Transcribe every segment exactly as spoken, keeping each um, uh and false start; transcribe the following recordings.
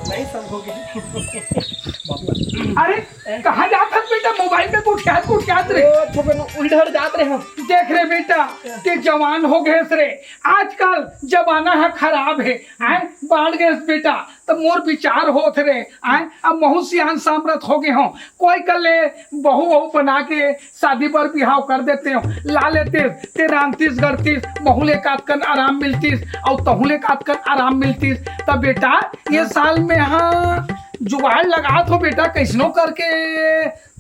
नहीं संभोगी। अरे, कहाँ जात हस बेटा? मोबाइल में गोठियात, गोठियात रे। ओ, थोकन उलझड़ जात रहे हम। देख रे बेटा, ते जवान हो गए रे। आजकल जमाना ह खराब हे। आय, बाढ़ गए बेटा, त मोर विचार होत रे। आय, अब महू सियान सामरथ हो गए हो। कोई कर ले बहू वहू बना के शादी बर बिहाव कर देते हो, ला लेते, ते रांधतीस गढ़तीस, महू ले कातकन आराम मिलतीस, अउ तहू ले कातकन आराम मिलतीस। त बेटा, ये साल में हाँ जुगाड़ लगात हो बेटा, कैसनो करके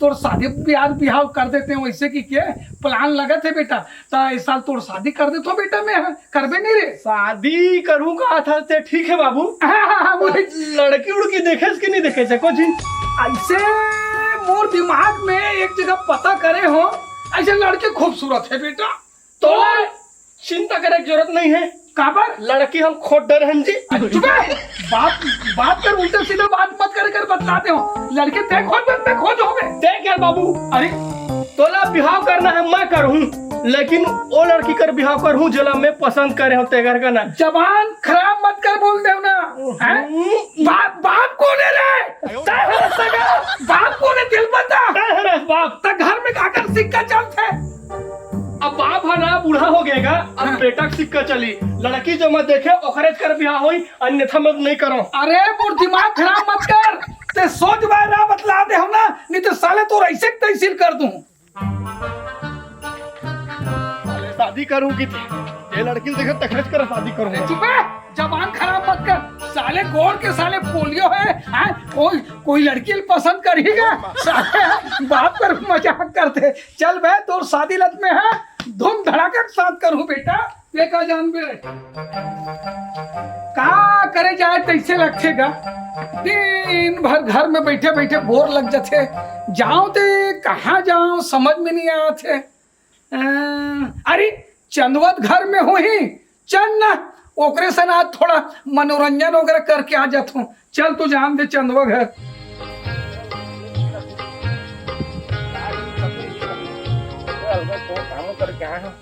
तोर शादी बियाह बिहाव कर देते हो, वैसे कि के प्लान लगत हे बेटा। त इस साल तोर शादी कर देत हो बेटा, मैं हाँ। करबे नहीं रे? शादी करूं कहा था ते, ठीक है बाबू। हाँ, हाँ, हाँ, वही। लड़की उड़की देखे कि नहीं देखे से कुछ? ऐसे मोर दिमाग में एक जगह पता करे हो, ऐसे लड़की खूबसूरत है बेटा। तो चिंता करे की जरूरत नहीं है। काबर? लड़की हम खोज डरे हन जी। चुप है। बाप, बाप कर उल्टा सीधा बात मत करे कर बतलाते हो। लड़की ते खोज मत, मैं खोज होबे। देख यार बाबू, अरे तोला बिहाव करना है, मैं करहूँ, लेकिन ओ लड़की कर बिहाव करहूँ, जेला मैं पसंद करे हूँ, तेकर का ना। जबान खराब मत कर, बोल दे ना। हैं? बाप, बाप कौन है रे? तय हरस सगा। बाप कौन है, दिल बता। तय हरस बाप। त घर में काकर सिक्का चलथे? अब बाप ह ना बूढ़ा हो गएगा, अब हाँ। बेटा के सिक्का चली। लड़की जो मैं देखे, ओकरे कर बिहाव होई, अन्यथा मैं नहीं करो। अरे, मोर दिमाग खराब मत कर। ते सोच बाय ना बतला दे हम ना, नहीं तो साले तोर ऐसे तहसील कर दूं। साले शादी करूं कि ये लड़की देखे तखरच कर शादी करूं। अरे चुप है, जबान खराब मत कर। साले गोड़ के साले पोलियो है, हैं? कोई, कोई लड़की पसंद करेगा? साले बाप पर मजाक करते। चल बे, तोर शादी लत में है, धूम धड़ाका के साथ करूं बेटा। ते का जानबे? का करे जाए तैसे लगथे गा। दिन भर घर में बैठे बैठे बोर लग जाथे। जाओ ते कहाँ जाओ समझ में नहीं आथे। अ, अरे चंदवत घर में होही, चल ना ओकरे से ना थोड़ा मनोरंजन वगैरह करके आ जाथों। चल तू जान दे चंदवा घर। काम करके आए हैं।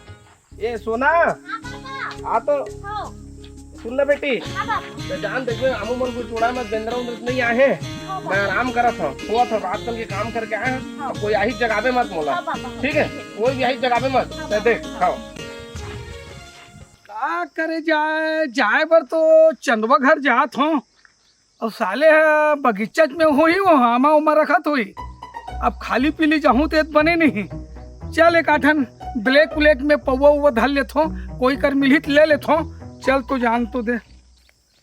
ए सोना, हाँ, पापा। आ तो। हाँ। सुन ना बेटी। हाँ, पापा। ते जान देखबे, आमू मन कुछ उड़ा मत, बेंदरा उंदरा नहीं आए हैं। हाँ, पापा। मैं आराम करत हूँ, सोवत हूँ, रात कन के काम करके आए हैं। हाँ। कोई आही जगाबे मत मोला। हाँ, पापा। ठीक है? ठीक है। कोई भी आही जगाबे मत। हाँ, ते देख, पापा। हाँ। का करे जाए, जाए बर तो चंदवा घर जात हूँ। अउ साले ह बगीचा में होही, वो आमा उमा रखत होही। अब खाली पीली जाहूं ते बने नहीं। चल एक आठन ब्लैक व्लैक में पौवा उवा धर लेथो, कोई कर मिलही त ले लेथो। चल तो जान तो दे।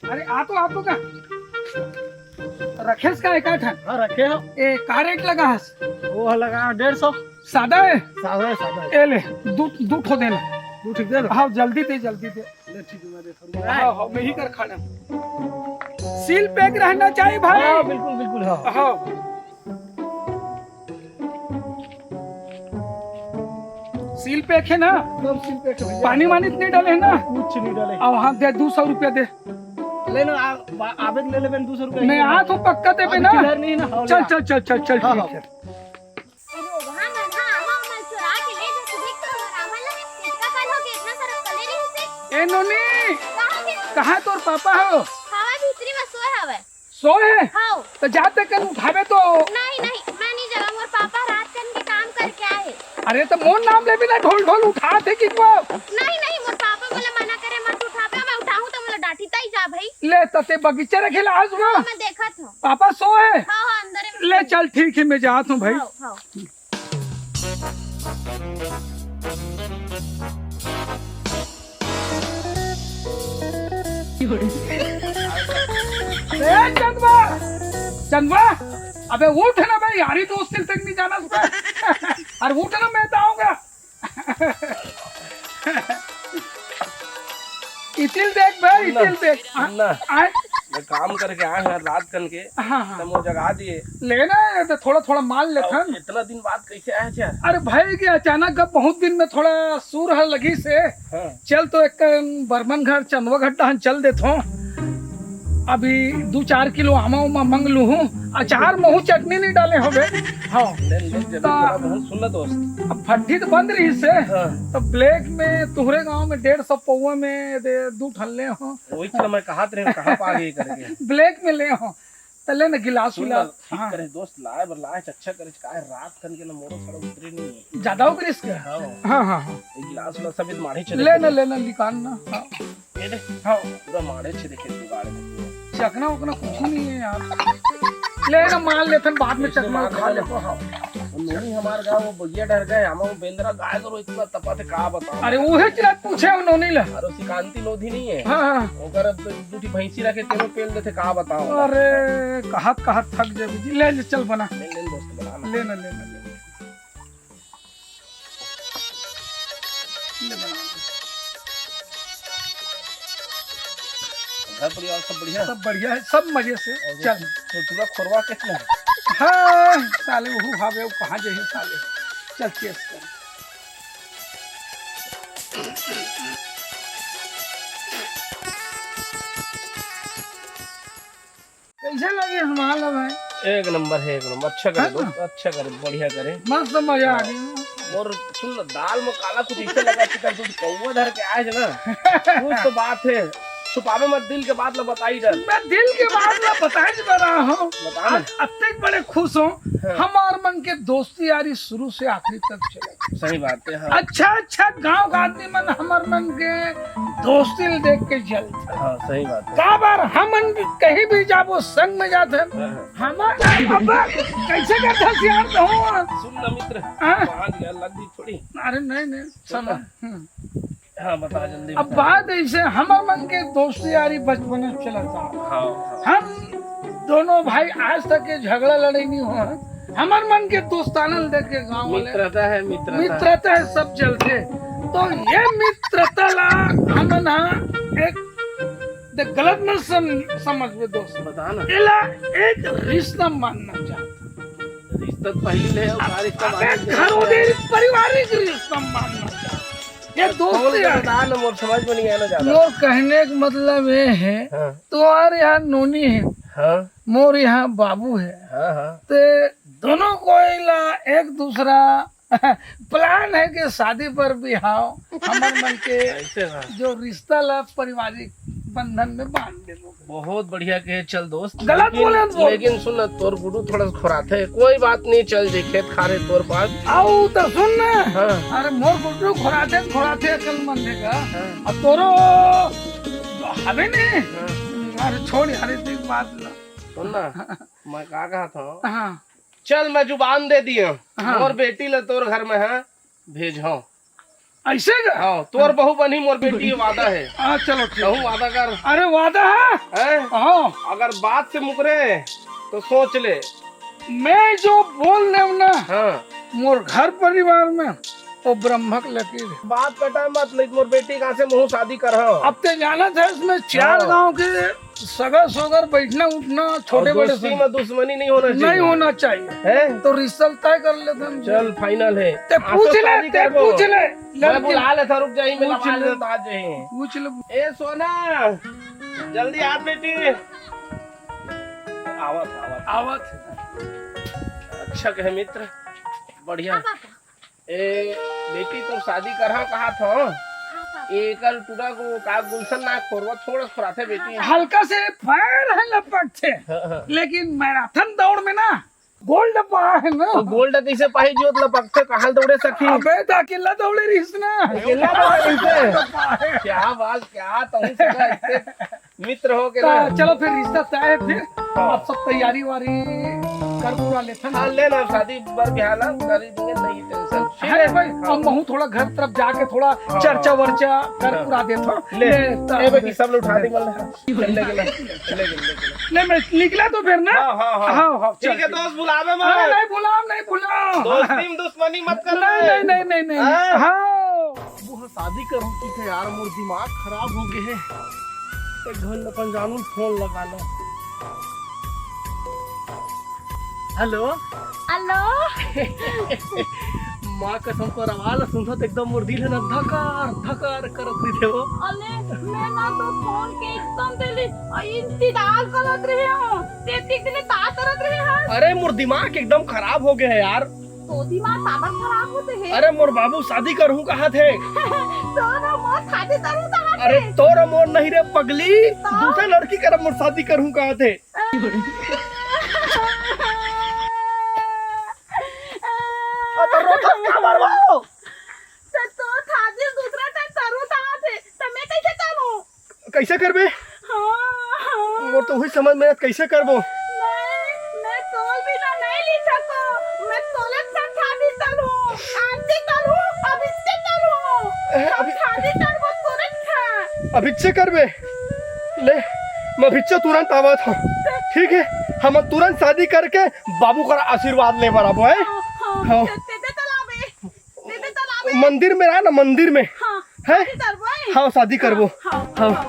अरे आ तो, आ तो का रखेस का एक आठन? हाँ, रखे हो। ए, का रेट लगा हस? वो लगा डेढ़ सौ। सादा है? सादा है, सादा है। ए ले, दू, दू ठो देना। दू ठो दे दो। हाँ, जल्दी दे, जल्दी दे। ले, ठीक है, मैं देता हूँ। हाँ, हाँ, मैं ही कर खाना। सील पैक रहना चाहिए भाई। हाँ, बिल्कुल, बिल्कुल, हाँ। हाँ। सील पैक है ना? एकदम सील पैक है भैया। पानी वानी तो नहीं डाले है ना? कुछ नहीं डाले। अब हाँ, दे, दो सौ रुपया दे। ले ना, आ-, आ-, आबे तो ले लेबे दो सौ रुपया। मैं आ तो पक्का देबे अब ना। चिल्लर नहीं ना, हाँ, चल, ले आ। चल, चल, चल, चल, हाँ, ठीक हाँ। है। अरे, वहाँ मन ह आमा उमा चुरा के ले जाथे, देख तो हमर आमा ला, कितका कन हो गए, इतना सारा कले रहिस हे। ए नोनी, कहाँ हे? कहाँ तोर पापा हो? हवा भीतरी में सोए हवे। सोए हे? हाँ। तो जाते कन उठावे तो। नहीं, नहीं, मैं नहीं जाऊँ, मोर पापा रात कन के काम करके आए। अरे तो मोर नाम लेबे ना, ढोल ढोल उठात हे कि वो? नहीं, नहीं, मोर पापा मोला मना करे, मत उठाबे, मैं उठाहूँ तो मोला डांटी, तई जा भाई। ले, त ते बगीचा रखे ला आज वो? हाँ, मैं देखत हूँ। पापा सोए? हाँ, हाँ, अंदर में ले, सोए। चल, ठीक है, मैं जात हूँ भाई। हाँ, हाँ। ए, चंदवा! चंदवा! अबे उठ ना बे, यारी दोस्ती तक नहीं जाना उसमें। अरे उठ ना, मैं तो आऊंगा। इतिल देख बे, सुन ना, इतिल देख। सुन ना। आए? मैं काम करके आए हैं रात कन के, हाँ, हाँ। तो मोर जगा दिए। लेना है तो थोड़ा, थोड़ा माल लेथन। इतना दिन बाद कैसे आए थे? अरे भाई, के अचानक अब बहुत दिन में थोड़ा सूर हर लगी से। हाँ। चल तो एक बर्मन घर, चंदवा घर डहन चल देथो। अभी दू चार किलो आमा उमा मंग लूहूँ। अचार महू चटनी नहीं डाले होबे। हाँ। ले, ले, जल्दी ता थोड़ा बहुत सुन ना दोस्त। अब फट्ठी तो बंद रही से। हाँ। तो ब्लैक में तुहरे गांव में डेढ़ सौ पौवा में दे दू ठन ले हो। वही तो मैं कहत रहे हूँ, कहाँ पा गई करके। ब्लैक में ले हो। त ले ना गिलास सुन उलास। ना, ठीक हाँ। करे दोस्त, लाए बर लाए, अच्छा करे, काय रात कन के ना मोरो थोड़ा उतरे नहीं है। ज्यादा हो गई इसके? हाँ। हाँ, हाँ, हाँ। ये गिलास उलास सब माढ़े चले ले ना, गए। ले ना, निकाल ना। हाँ। ये दे। हाँ। पूरा माढ़े छे देखे जुगाड़ में। चखना उखना कुछ नहीं है यार। ले ना, मान लेथन, बाद में चखना उखा ले। हाँ। नोनी हमार गाँव वो बगिया डर गए, हम वो बेंदरा गाय गरो इतना तपा थे, का बताओ। अरे उहे चीज पूछे हम नोनी ला। अरे सिकांती लोधी नहीं है। हाँ, हाँ। ओकर अब दू ठी भैंसी रखे, तेनो पेल देथे, का बताओ। अरे कहत कहत थक जाबे जी। ले, ले, चल बना। ले, ले दोस्त, बना ना। ले ना, ले ना, ले ना। ले बना। घर परिवार सब बढ़िया? सब बढ़िया है, सब मजे से। और चल। तो पूरा खोरवा के चल। हाँ, साले वहू हावे, वो कहाँ जाही साले। चल, cheers कर। कैसे लगे हमारा भाई? एक नंबर है, एक नंबर। अच्छा करे है ना? दोस्त, अच्छा करे, बढ़िया करे। मस्त मजा आ हाँ। गया। और सुन ना, दाल में काला कुछ ऐसे लगा कि तू कौवा धर के आए ना, कुछ तो बात है। छुपावे मत, दिल के बात ला बताई डर। मैं दिल के बात ला बताए जा रहा हूँ। बता ना। आज अत्ते बड़े खुश हूँ। हाँ। हमार मन के दोस्ती यारी शुरू से आखिरी तक चले। सही बात है, हाँ। अच्छा, अच्छा, गांव का आदमी मन हमर मन के दोस्ती ल देख के जलथे। हाँ, सही बात है। काबर हमन कहीं भी जाबो, संग में जाथे। हाँ, हाँ। हमर, अब कैसे करथस यार तहूँ? सुन ना मित्र, हाँ? बांध गया, लग गई थोड़ी। अरे नहीं, नहीं, सुन ना। हम्म। हाँ, बता जल्दी अब बता। बात ऐसे, हमर मन के दोस्ती यारी बचपन से चलत आ। हाँ, हाँ। हम दोनों भाई आज तक के झगड़ा लड़ाई नहीं हुआ। हमर मन के दोस्ताना ल देख के गाँव वाले मित्रता है, मित्रता। मित्रता है, सब चलथे। तो ये मित्रता ला हमन हा एक, देख, गलत मत सम-, समझबे दोस्त। बता ना। एला एक रिश्ता मानना चाहता। रिश्ता तो पहले है, अब का रिश्ता अबे मानना घर चाहता उधर है? पारिवारिक रिश्ता मानना चाहता। ये दोस्त कौन यार। बता ना, मोर समझ में नहीं आना ज्यादा। मोर कहने का मतलब ये है, हाँ। तुम्हारे यहाँ नोनी है, हाँ। मोर यहाँ बाबू है। हाँ, हाँ। ते दोनों कोई ला एक दूसरा plan है कि शादी पर बिहाव, हमर मन के ऐसे ना। जो रिश्ता ला पारिवारिक बंधन में बांध देबो। बहुत बढ़िया कहे, चल दोस्त। गलत लेकिन, बोले तो। लेकिन सुन ना, तोर गुडू थोड़ा सा खोराथे, कोई बात नहीं, चल जी, खेत खार है तोर पास। आओ तो सुन ना। हाँ। अरे मोर गुडू खोराथे, खोराथे अकल मन देगा। हाँ। अब तोरो हवे नहीं। हाँ। अरे छोड़ यार, इतनी बात ना। सुन ना, मैं का कहा था? हाँ। चल, मैं जुबान दे दिया, हाँ। मोर बेटी ला तोर घर में, हाँ, भेजहूँ। ऐसे का? हाँ, तोर बहू बनी, मोर बेटी के वादा है। हाँ, चलो ठीक। कहूँ वादा कर। अरे वादा है? हैं? हाँ। अगर बात से मुकरे तो सोच ले। मैं जो बोल देव ना, हाँ। मोर घर परिवार में वो ब्रह्मक लकीर है। बात कटा मत, नहीं तो मोर बेटी का से मुँह शादी कर। हाँ। अब ते जाना था इसमें चार हाँ। गांव के सगा सोगर बैठना उठना छोटे और बड़े दोस्ती से में दुश्मनी नहीं होना चाहिए। नहीं होना चाहिए। हैं? तो रिश्ता तय कर लेते हैं। चल, final है। ते आज तो पूछ ले, शादी ते करबो। पूछ ले। मैं लड़की बुला लेता, रुक जा, मैं पूछ बुला ले। लेता, आज ही। पूछ ले। ए सोना, जल्दी आ बेटी। आवत, आवत। आवत। अच्छा कहे मित्र, बढ़िया। हाँ, पापा। ए, बेटी, तोर शादी करहा कहात हो। हाँ, पापा। एकर टूरा को का गुलशन ना खोरवा थोड़ा खोराथे बेटी। हल्का से पैर है लपकथे, हाँ, हाँ। लेकिन मैराथन दौड़ में ना gold पाए है ना। तो gold कैसे पाही जो लपकथे, कहाँ दौड़े सखी? अबे तो अकेला दौड़े रहीस ना। अकेला दौड़े रहीस। क्या बात, क्या तुम सगा इतने मित्र हो के तो ना। चलो फिर रिश्ता तय है फिर। हाँ। अब सब तैयारी वारी कर पूरा लेथन। हाँ, ले ना, शादी बर बिहाव ला कर ही देंगे, नहीं tension। ठीक अरे है? भाई, हाँ। अब महू थोड़ा घर तरफ जाके थोड़ा हाँ, चर्चा हाँ। वर्चा कर हाँ। पूरा देथन। ले, ले, ए बेटी, सब लोग उठा दे, ले, ले, ले, ले, ले। ले, मैं निकला तो फिर ना। हाँ, हाँ, हाँ। हाँ, हाँ, ठीक है, चल। दोस्त, बुलावे मत। अरे, नहीं बुलाओ, नहीं बुलाओ। दोस्ती में दुश्मनी मत कर नहीं, ले। नहीं, नहीं, नहीं, नहीं। हाँ। हाँ। वो शादी करहूँ की थे यार, मोर दिमाग खराब हो गए है। एक घंटा अपन जानू फोन लगा लो। हेलो। हेलो। माँ कसम, तोर आवाज सुनत एकदम मोर दिल है ना धकार धकार करत रहिथे वो। अले, मैं ना तो फोन के एकदम दिली इंतजार करत रहे हूँ। तेती के लिए का करत रहे हस? अरे, मोर दिमाग एकदम खराब हो गया है यार। तो दिमाग काबर खराब होते है? अरे, मोर बाबू शादी करहूँ कहाथे। तोर मोर शादी करहूँ कहाथे। अरे, तोर मोर नहीं रे पगली, तो? दूसरे लड़की करा मोर शादी करहूँ कहाथे। कइसे करबे? हाँ, हाँ। मोर तो उही समझ में, कइसे करबो? मैं, मैं तोल बिना नहीं ली सको। मैं तोलत से शादी तलहूँ, आरती तलहूँ, अभिच्चे तलहूँ। ए, हम अभी शादी करबो तुरंत। अभिच्चे करबे? ले, मैं अभिच्चे तुरंत आवत हूँ। ठीक है, हम तुरंत शादी करके बाबू का आशीर्वाद ले बर आबो, हैं? हाँ, हाँ। हाँ। ते, ते, ते तलाबे। दीदी, चल आबे। मंदिर में रहा ना, मंदिर में। हाँ, है? शादी करबो, हैं? हाँ, शादी करबो। हाँ, हाँ, हाँ। हाँ।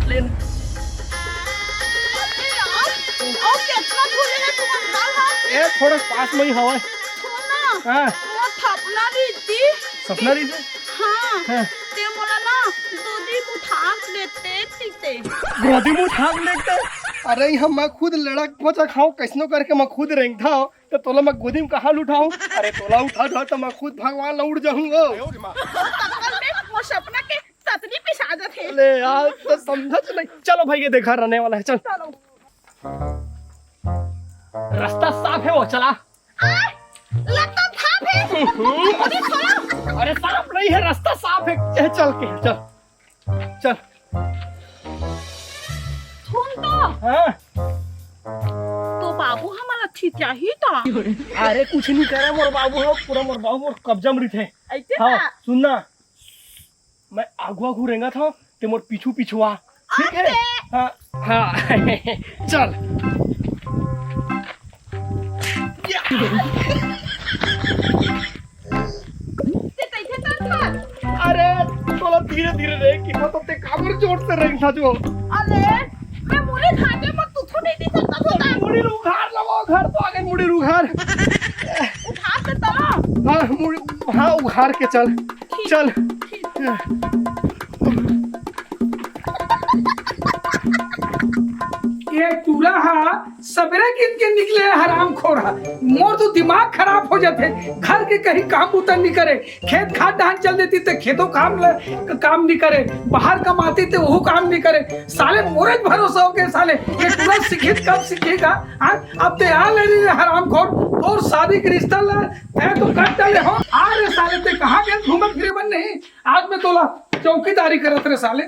अरे यार, और कितना दूर है तुम्हारा घर? ए, थोड़ा पास में ही हवा है। सुन ना, हाँ। वो सपना दी थी। सपना दी थी? हाँ। हाँ। ते मोला ना गोदी में उठा लेते थी ते। गोदी में उठा लेते? अरे, हम मैं खुद लड़क पचक हव, कैसनो करके मैं खुद रेंगथव। त तोला मैं गोदी में कहाँ ले उठाऊं? अरे तोला उठा दो त मैं खुद भगवान ला उठ जाहूं वो। वो सपना के सतनी पिसा जाथे। अरे यार, तो समझत नहीं। चलो भाई, ये देखा रहने वाला है, चल। चलो। रास्ता साफ है वो, चला। आय, लगता साफ है। अरे साफ नहीं है, रास्ता साफ है। चल, चल के, चल। चल। सुन तो। हाँ। तो बाबू हमला छितियाही ता। अरे कुछ नहीं करे मोर बाबू, हो पूरा मोर बाबू मोर कब्जा में रहिथे। ऐसे हाँ, का? सुन ना, मैं आगू आगू रेंगत हूँ, ते मोर पीछू पीछू आ, ठीक है? अरे। हाँ, हाँ। चल। ते कइसे चलत हस? अरे, तोला धीरे धीरे रे, कि तो ते काबर जोर से रेंगथस जो। अरे, मैं मुड़ी खाके मत तू थोड़ी दी सकता तू। मुड़ी उघार लवो, घर तो आगे मुड़ी उघार। उघार से चलो। हाँ, मुड़ी, हाँ, उघार के चल। ठीक, चल। ठीक। ये टूरा हा सबेरे गिन के निकले हे, हरामखोर हा। मोर तो दिमाग खराब हो जाथे। घर के कहीं काम बूता नहीं करे, खेत खार डहान चल देती ते खेतों काम ल-, काम नहीं करे, बाहर कमाती ते वो काम नहीं करे। साले मोरे भरोसा हो के साले ये टूरा सीखित कब सीखेगा? हाँ? अब ते आ ले रही है हरामखोर, तोर शादी के रिश्ता ला मैं तो कट डाले हो। आ रे साले, ते कहाँ गए घूमत फिरे बन नहीं? आज मैं तोला चौकीदारी करत रे साले।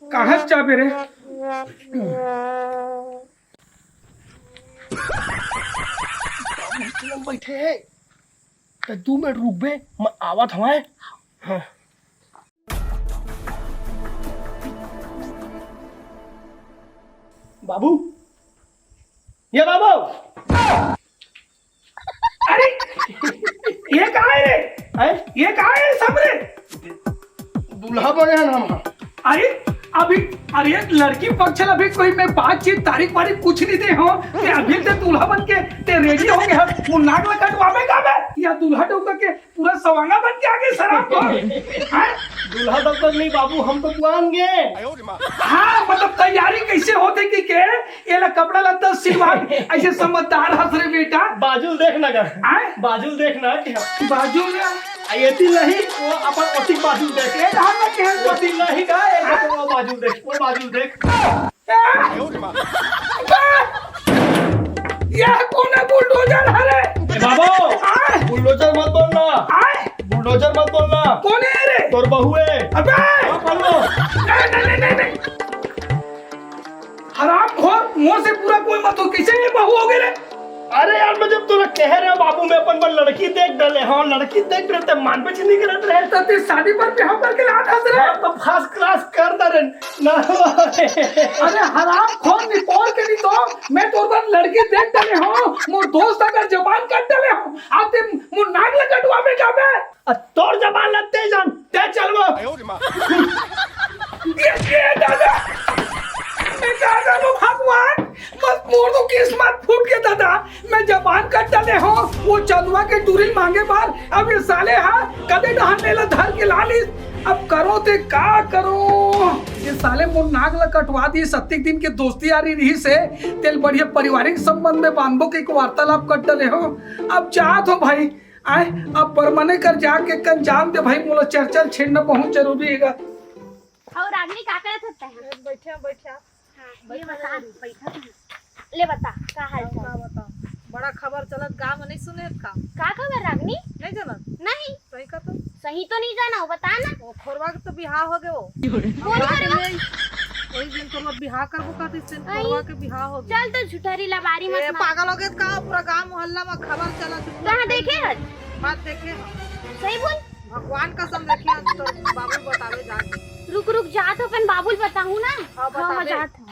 कहाँ जाबे रे? बाबू हॉस्टल में बैठे हैं। त दू मिनट रुकबे, मैं आवत हवं। हाँ। बाबू, ये बाबू। अरे, ये का हे रे? हैं? ये का हे सब रे? दूल्हा बने हैं ना हम। अरे, अभी, अरे, लड़की पक्ष ला अभी कोई मैं बातचीत, तारीख वारीख कुछ नहीं दे हो। ते अभी ते दूल्हा बन के ते रेडी हो गया। वो नाक ला कटवाबे का बे? या दूल्हा डौका के पूरा सवांगा बन के आगे शराब को। हैं? दूल्हा डौका नहीं बाबू, हम तो पुआन गे। हाँ, मतलब तैयारी कैसे होथे कि के एला कपड़ा लत्ता सिलवा, ऐसे समझदार हस रे बेटा। बाजू ल देख ना कर। आय? बाजू ल देख ना कि बाजू ल ना। आ, एती नहीं, वो अपन ओती बाजू ल देख। ए, धान ना के। ओती नहीं का, ए, वो बाजू ल देख, वो बाजू ल देख। ए, ये कौन है बुलडोजर हरे? ए, बाबू, आय? बुलडोजर मत बोलना। आय? बुलडोजर मत बोलना। कौन है रे? तोर बहू है। अबे! हाँ, बोलो। नहीं, नहीं, नहीं, नहीं, नहीं। हरामखोर, मोर से बुरा कोई मत हो, कैसे ये बहू हो गए रे? अरे यार, मैं जब तोला कह रहे हो बाबू, मैं अपन बर लड़की देख डाले, हाँ, लड़की देख डाले, ते मानबे च नहीं करत रहे। तो ते शादी पर बिहाव करके लात हस रे? हाँ, तो फर्स्ट क्लास कर दे रे। ना। अरे हरामखोर, निपोर के नहीं तो, मैं तोर बर लड़की देख डाले हूँ, मोर दोस्त अगर जबान काट डाले हूँ, आप ते मोर नाक ला कटवाबे जाबे। आ, तोर जबान लगते जान, ते चलबो। ये, ये दादा, मैं का करूं भगवान, बस मोर तो किस्मत फूट के दादा, मैं जबान कट डाले हो, वो चंदवा के टूरी ल मांगे बार, अब ये साले हा, कदे डहान मेला धर के ला लीस, अब करो ते का करो, ये साले मोर नाक ला कटवा दी, सत्तिक दिन के दोस्ती यारी रही से, तेल बढ़िया पारिवारिक संबंध में बांधबो के एक वार्तालाप कट डाले हो, अब जात हो भाई, आय, अब परमने कर जाके कन जान दे भाई, मोला चर्चा ल छेड़ना बहुत जरूरी हेगा। अउ रागनी का करत होता है? बैठा, बैठा। हाँ, ये बता, बैठा तू। ले बता, का हाल चाल? का बता? बड़ा खबर चलत गांव में, नहीं सुने हस का? का खबर रागनी? नहीं जानत? नहीं। सही का तो? सही तो नहीं जाना हो, बता ना। वो खोरवा के तो बिहाव हो गए वो। कौन खोरवा? वही दिन खोरवा बिहाव करबो का, तो इस दिन आई। खोरवा के बिहाव हो गए। चल तो झुठरी लबारी मत ए, मार। पागल हो गए का? पूरा गांव मोहल्ला में खबर चलत। कहाँ देखे हस? बात देखे हम। सही बोल। भगवान कसम देखे हम, तो बाबू बतावे जाके। रुक रुक, जात हो अपन बाबू ल बताहूँ ना। हाँ, हाँ, हाँ, बतावे। जात हो।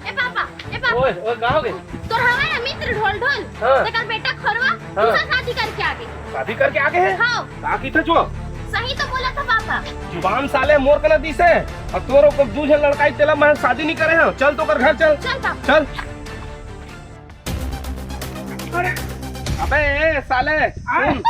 ए पापा, ए पापा। ओए, ओए, का हो गे? तोर हवे ना मित्र ढोल ढोल, हाँ। तेकर बेटा खोरवा, हाँ। दूसरा शादी करके आ गे। शादी करके आ गे हे? हाँ। का किथे जो? सही तो बोलत हे पापा। जुबान साले मोर कना दिस हे, अउ तोर ओकर दू झन लड़का हे, तेला मैं शादी नहीं करे हंव। चल तो कर घर चल। चल पापा। चल। अरे। अबे ए, साले, हाँ? सुन,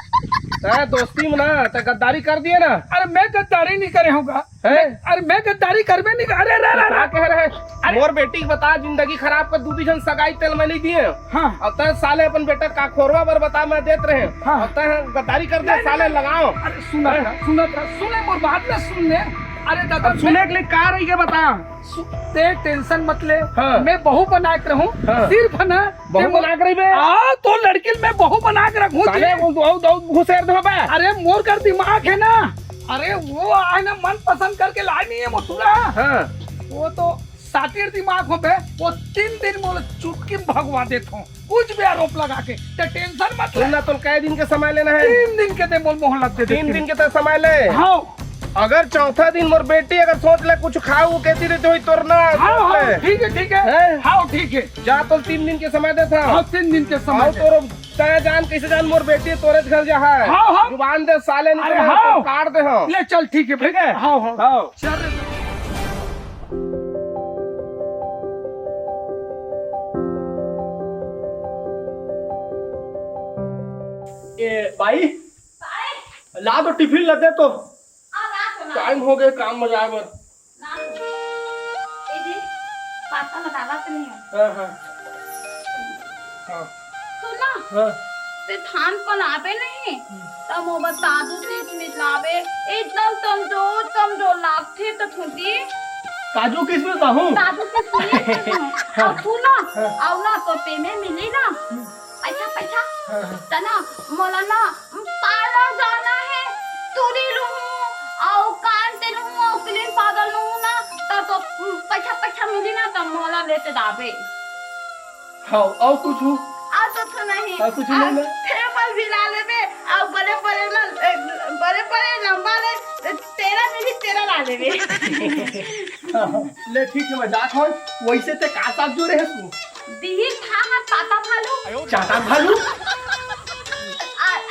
तैं दोस्ती में ना, तैं गद्दारी कर दिए ना। अरे मैं गद्दारी नहीं करे हूँ का? हैं? अरे मैं गद्दारी करबे नहीं, अरे, अरे, अरे, का अरे। कह रहे? अरे। मोर बेटी के बता, जिंदगी खराब कर, दू झन सगाई तेल में नहीं दिए। हाँ। अब तैं साले अपन बेटा का खोरवा बर बता, मैं देत रहे। हाँ। अब तैं गद्दारी कर दे, नहीं, साले नहीं। लगाओ। अरे सुना हैं? था, सुना था, सुने मोर बात ना सुन ले। अरे दादा, अब सुने मैं के लिए का रही के बता। सु-, ते tension मत ले, हाँ। मैं बहू बना के रहूं, हाँ। सिर्फ ना बहू ते मो-, बना के रहिबे? आ, तो लड़की ल मैं बहू बना के रखूं साले, जी। वो, वो, वो घुसेर दे बे। अरे मोर कर दिमाग है ना, अरे वो आए ना मन पसंद करके लाए नहीं है मोटूरा। हाँ। वो तो सातिर दिमाग हो बे, वो तीन दिन मोला चुटकी में भगवा देत हो, कुछ भी आरोप लगा के, ते tension मत ले। सुन ना, तो कै दिन के समय लेना है? तीन दिन के ते मोल मोहलत दे दे। तीन दिन के ते समय ले। हाँ। अगर चौथा दिन मोर बेटी अगर सोच ले कुछ खाऊ, वो कहती रहती हुई तोर ना हाँ, सोच हाँ, ले। ठीक है, ठीक है। हैं? हाँ, ठीक है। जा तो तीन दिन के समय दे था। हाँ, तीन दिन के समय हाँ, दे। तोर तय जान कैसे जान मोर बेटी तोरे घर जा है। हाँ, हाँ। जुबान दे साले, नहीं अरे, तो मैं हाँ। काट दे हाँ। ले चल, ठीक है भाई। ठीक है? हाँ, हाँ। हाँ। चल रे। ए, बाई, बाई। ला तो टिफिन ला दे तो। हाँ, ला तो ना। टाइम हो गए काम में जाए बर। ना। ए जी, पाता में डाला तो नहीं है। हाँ, हाँ। हाँ। सुन ना। हाँ। ते धान पलाबे नहीं, हम्म। तब वो बता दू, तीस मिनट लाबे। एकदम कमजोर, कमजोर लागथे तो थोड़ी। काजू किशमिश लाहूं? काजू किशमिश। हाँ। अब सुन ना, हाँ। अब ना तो पेमेंट मिली ना। हम्म। पैसा, पैसा। हाँ, हाँ। त ना, मोला ना, पार्लर जाना है, टूरी लूहूं, अउ कान ते लूहूं, अउ क्रीम पाउडर लूहूं ना, त तो, उम, पैसा, पैसा मिली ना, त मोला लेते जाबे। हाँ, अउ कुछु? अउ तो, तो नहीं। अउ कुछु नहीं ना? फेर बल भी ला लेबे, अउ बड़े, बड़े ना, ए, बड़े, बड़े लंबा ले, तेरा मिली, तेरा ला लेबे। हाँ, हाँ। ले ठीक है, मैं जात हूँ। वैसे ते का साग जोरे है तू? दिही था हाथ पाता भालू। चाटा भालू? आ-,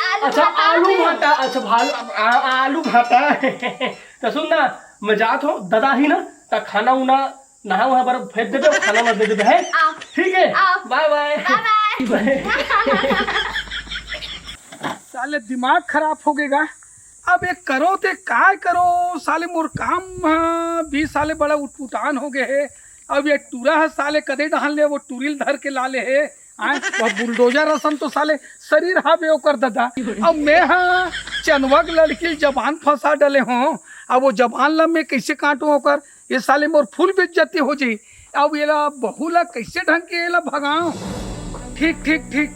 आलू अच्छा, भाटा आलू है। भाटा, अच्छा, भालू, आ-, आलू भाटा। तो सुन ना, मैं जात हूँ, दादा ही ना, त खाना उना, नहा वहा बर फेंक देबे, खाना ना दे देबे, है? आ। ठीक है? आ। बाय बाय। बाय बाय। साले दिमाग खराब हो गएगा। अब ये करो ते काय करो, साले मोर काम ह भी साले बड़ा उटपुटान हो गए हे। अब ये टूरा ह साले कदे डहान ले वो टूरी ल धर के ला ले हे। आय, वो बुलडोजर असन तो साले शरीर हावे ओकर ददा। अब मैं ह चनवक लड़की ल जबान फंसा डले हों। अब वो जबान ला मैं कैसे काटूं ओकर? ये साले मोर फुल बेइज्जती हो जाई। अब एला बहू ला कैसे ढंग के एला भगाओ? ठीक, ठीक, ठीक,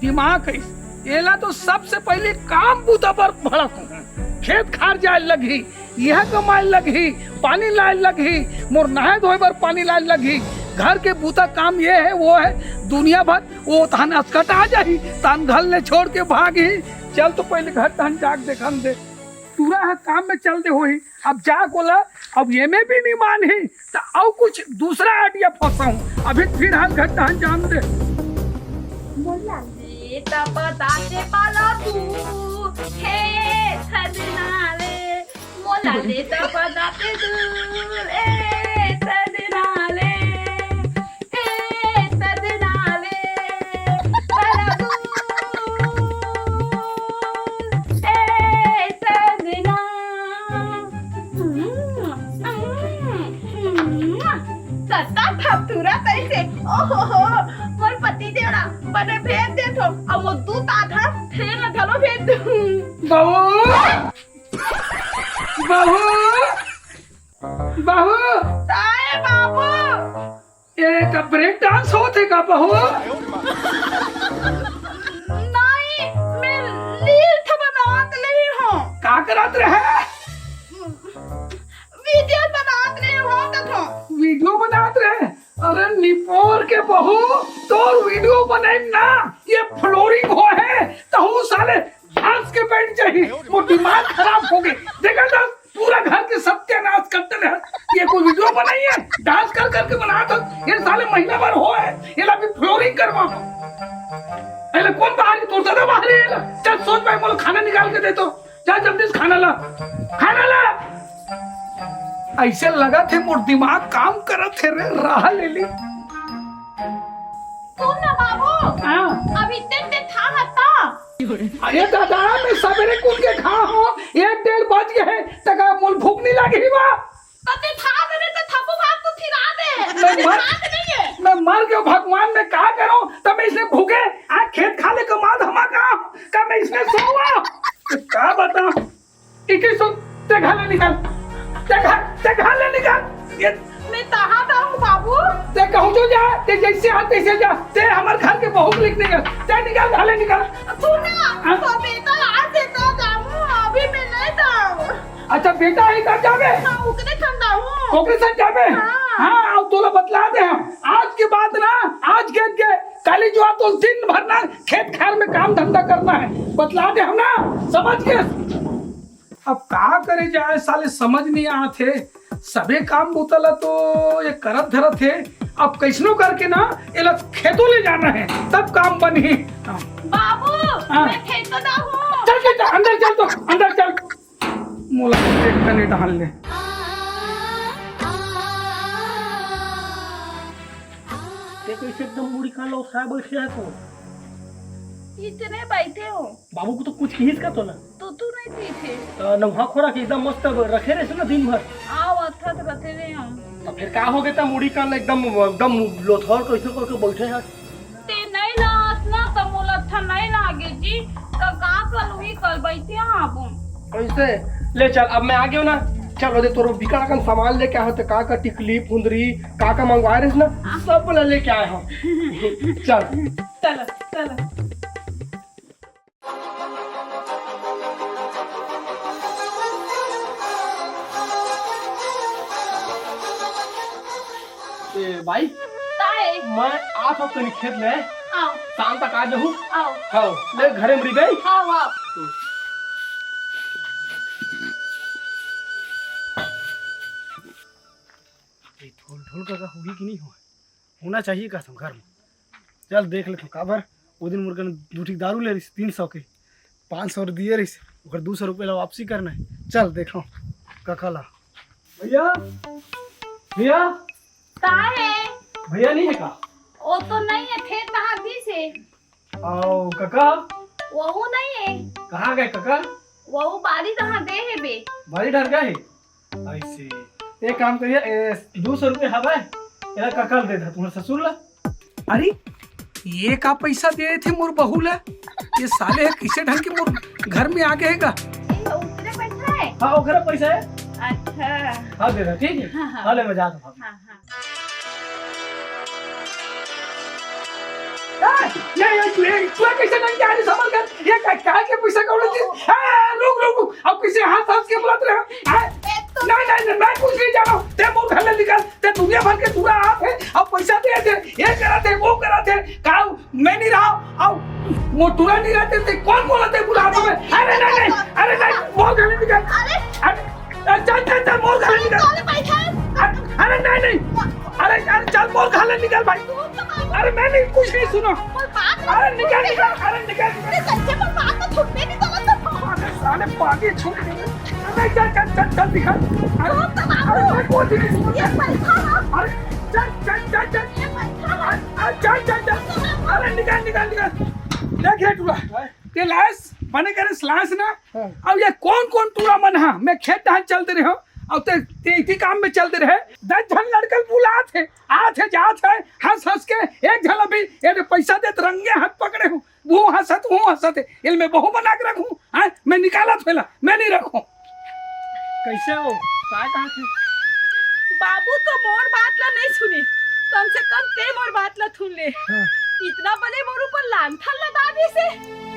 दिमाग है। एला तो सबसे पहले काम बूता पर भड़क हूँ। खेत खार जाए लगही, यह कमाए लगही, पानी लाए लगही, मोर नहाए धोए बर पानी लाए लगही। घर के बूता काम ये है, वो है, दुनिया भर वो तहन असकट आ जाही, तहन घर ले छोड़ के भागही। चल तो पहले घर तहन जाके देखन दे। टूरा ह काम में चल दे होही। अब जा कोला, अब एमे भी नहीं मानही, त अउ कुछ दूसरा आइडिया फंसाऊं। अभी फिर हाल घटना जान दे। मोला ले त बताते पाला तू, हे सजना ले, मोला ले त बताते तू, ए सजना ले। ए सजना ले, परबू, ए सजना। सत्ता थपथुरा तैसे, ओहो हो, मोर पति देवड़ा बने भेज देथो, अउ मोर दूत आधा ट्रेन घलो भेज दूँ। बहू, बहू, बहू। ताए बाबू। का ब्रेक डांस होत हे का बहू? नहीं, मैं रील्स बनात रहे हूँ। का करत रहे? वीडियो बनात रहे हूँ कथो। वीडियो बनात रहे? अरे निपोर के बहू, तोर वीडियो बनाई ना, ये फ्लोरिंग हो है, तहूँ साले हंस के बैठ जाही। मोर दिमाग खराब हो गए। देखा था, पूरा घर के सत्यानाश करते रहे। ये कोई वीडियो बनाई है? डांस कर करके बनात हे। ये साले महीना भर हो है, ये ला भी फ्लोरिंग करवा। एला कौन बाहर ही तोड़ता था बाहर ही एला। चल सोच भाई, बोलो खाना निकाल के दे तो। जा जल्दी से खाना ला, खाना ला। ऐसे लगत हे मोर दिमाग काम करत हे रे, राह ले ली। सुन ना बाबू, हाँ। अभी इतने ते था हता। अरे दादा, मैं सवेरे कुन के खा हूँ, एक डेढ़ बज गए हैं, तक मोल भूख नहीं लगी बा। तो ते था मेरे तो थपू भात तो थिरा दे। मैं मर, बात नहीं है। मैं मर गयो भगवान, मैं का करूँ? तब मैं इसने भूखे, आ खेत खा ले कमाद हमा का, का मैं इसने सोवा? तो का बताऊँ? इक्कीस सौ, ते घर ले निकाल, ते घर, ते घर ले निकाल। ये मैं कहाँ जाऊँ बाबू? ते कहूँ जो जा, ते जैसे आ तैसे जा, ते हमार घर के बहू के लेके निकल, ते निकाल, घर ले निकाल। सुन ना, हाँ? तो बेटा आज देता जाऊँ, अभी मैं नहीं जाऊँ। अच्छा, बेटा है, तब जाबे? हाँ, ओकरे संग जाऊँ। ओकरे संग जाबे? हाँ। हाँ, अब तोला बतला दे हम। आज के बाद ना, आज के, के काली जो तो दिन भर ना खेत खार में काम धंधा करना है। बतला दे हम ना, समझ के? अब का करे जाए, साले समझ नहीं आत हे। सबे काम बूता ला तो ये करत धरत हे। अब कैसनो करके ना एला खेतों ले जाना है, तब काम बनही। बाबू, हाँ। मैं खेतों जाऊँ। चल, चल, चल, अंदर चल तो, अंदर चल। मोला एक कने टहल ले। ते कैसे एकदम मुड़ी कान ला ओसाए बैठे है को? इतने बैठे हो। बाबू को तो कुछ किहिस का तो ना? तो तू नहीं पीते? अ, नौहा खोरा के एकदम मस्त रखे रहे ना दिन भर। आओ, अच्छा तो रखे रहे हम। तो फिर का हो गया था मुड़ी कान एकदम, एकदम लोथर कैसे करके बैठे है? ते नहीं लात ना तो मोला अच्छा नहीं लागे जी। तो का कल वही कल बैठे हैं आप। कैसे? ले चल, अब मैं आ गया ना। चल, ओदे तोर बिकट अकन सामान लेके आए हो, तो का का टिकली, फुंदरी, का का मंगवाए रहिस ना, हाँ। सब ला लेके आए हो। चल। चलो, चलो। ए, भाई, ताए। मैं आत हूँ तनी खेत ले। आओ। शाम तक आ जाहूँ। आओ। हाँ, ले घरे में रहिबे। आओ, आओ। ये ढोल, ढोल का, का होही कि नहीं हो? होना चाहिए का तुम घर में। चल देख लेथों, काबर वो दिन मोर कन दू ठिक दारू ले रहिस तीन सौ के, पाँच सौ दिए रहिस, ओकर दू सौ रुपया ला वापसी करना है। चल देखों कका ला। भैया, भैया। का है? भैया नहीं है का? वो तो नहीं है, खेत कहाँ भी से। आओ कका। वहू नहीं है। कहाँ गए कका? वहू बारी कहाँ दे है बे। बारी डर गए है। ऐसे, एक काम करिए, ए, दू सौ रुपया हवय, एला कका ल दे दे, तुम्हारे ससुर ला। अरे, ये का पैसा दे थे मोर बहू ला? ये साले है किसे ढंग के मोर घर में आ गए का? ये ओकरे पैसा है? हाँ, ओकरे पैसा है। अच्छा। हाँ, दे दे, ठीक है? हाँ, हाँ। हाँ, ले, मैं जाता हूँ। हाँ, हाँ। ए, ये, ये, ये, तू कैसे ढंग के आदमी संभल कर? ये का, का के पैसा कौड़ी थी? ए, रुक, रुक, रुक। अब किसी हाथ, हाथ के बुलाते रहे? ए, नहीं, नहीं, नहीं, मैं कुछ नहीं जाना। ते मोर घर ले निकल। ते दुनिया भर के टूरा आत हे, अब पैसा दे दे, ये करत हे, वो करत हे, का मैं नहीं रहा, अब वो टूरा नहीं रहते, ते कौन बोलत हे बुला दो मैं? अरे नहीं, नहीं, अरे नहीं, मोर घर ले निकल। अरे। अरे, अरे चल, चल, चल, मोर घर ले निकल। अरे, अरे नहीं, नहीं, अरे, अरे चल, मोर घर ले निकल भाई। अरे मैं नहीं, कुछ नहीं सुना। अरे निकल, निकल, अरे निकल, निकल। अरे साले पानी छूट गए। अरे चल, चल, चल, चल, दिखा। अरे, अरे, मैं कोई भी नहीं सुनता। अरे, चल, चल, चल, चल। अरे, अरे, चल, चल, चल। अरे, निकाल, निकाल, निकाल। देख, ये टूरा, ये लाश बने करे लाश ना। हाँ। अब ये कौन, कौन टूरा मन हा? मैं खेत धान चलते रहे हो, अब ते, ते इसी काम में चलते रहे। दस झन लड़कन बुलात हे, आत हे, जात हे, हंस, हंस के। एक झन अभी ये जो पैसा देत रंगे हाथ पकड़े हूँ, वो हंसत, वो हंसत हे। इनमें बहू बना के रखूं? हाँ, मैं निकालत होला, मैं नहीं रखूं। कैसे हो? काय कहा थे? बाबू तो मोर बात ला नहीं सुने, कम से कम ते मोर बात ला सुन ले। हाँ। इतना बड़े मोर ऊपर लांथन लगा दिस हे।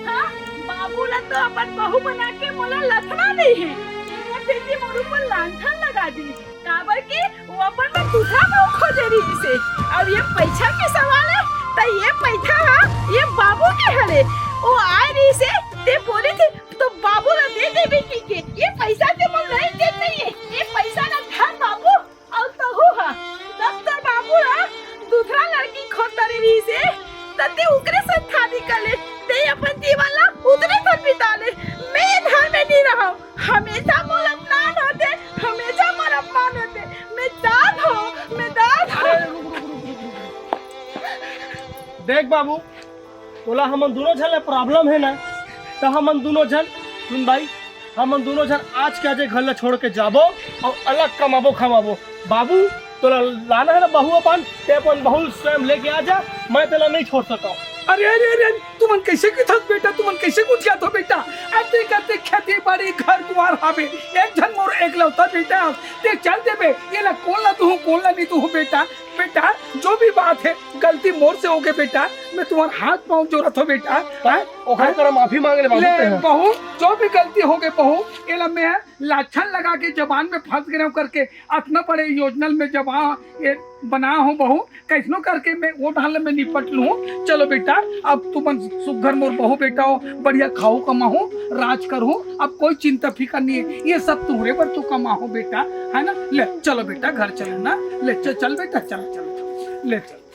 हाँ, बाबू ला तो अपन बहू बना के मोला लथना नइ हे। एकर सेती मोर ऊपर लांथन लगा दिस। काबर कि वो अपन बर दूसरा बहू खोजे रहिस हे। अउ ये पइसा के सवाल हे, त ये पइसा ह ये बाबू के हरे। वो आय रहिस हे, ते बोले थे, तो बाबू ला दे देबे कहिके। ये पइसा ते मोला नइ देते ये। ये पइसा ला धर बाबू, अउ तहू ह, जब तोर बाबू ह दूसरा लड़की खोजत रहिस हे, त ते ओकरे संग शादी कर ले, ते अपन जीवन ला ओकरे संग बिता ले। मैं ये घर में नइ रहंव, हमेशा मोर अपमान होथे, हमेशा मोर अपमान होथे। मैं जात हंव, मैं जात हंव। अरे, रुक, रुक, रुक, रुक, रुक। देख बाबू, तोला हमन दूनों झन ले problem हे ना, त हमन दूनों झन, सुन भाई, हमन दूनों झन आज के आज ये घर ला छोड़ के जाबो अउ अलग कमाबो खमाबो। बाबू, तोला लाना हे ना बहू अपन, ते अपन बहू स्वयं लेके आ जा, मैं तेला नइ छोड़ सकंव। अरे, अरे, अरे, अरे, तुमन कइसे किथस बेटा, तुमन कइसे गोठियाथो बेटा? अतेक, अतेक खेती बाड़ी, घर दुवार हावे, एक झन मोर एकलौता बेटा, ते चल देबे, एला कोन ला दूहूं, कोन ला नइ दूहूं बेटा? बेटा, जो भी बात हे, गलती मोर से होगे बेटा, मैं तुम्हर हाथ पांव जोरत हंव बेटा। त हाँ? ओकर करा माफी मांग ले बाबू ले, तेहा। बहू, जो भी गलती होगे बहू, एला मैं लाछन लगा के जबान में फंस गे हंव करके अतना बड़े योजना में जबान ये बना हंव बहू, कइसनो करके मैं वो ढाल में निपट लूं। चलो बेटा, अब तुमन सुग्घर मोर बहू बेटा हो, बढ़िया खाहू कमाहू, राज करहू, अब कोई चिंता फिकर नइ हे, ये सब तुम्हरे बर तो कमाहूं बेटा, हे ना? ले चलो बेटा, घर चलो ना, ले च-, चल बेटा, चल, चल, चल, ले चल।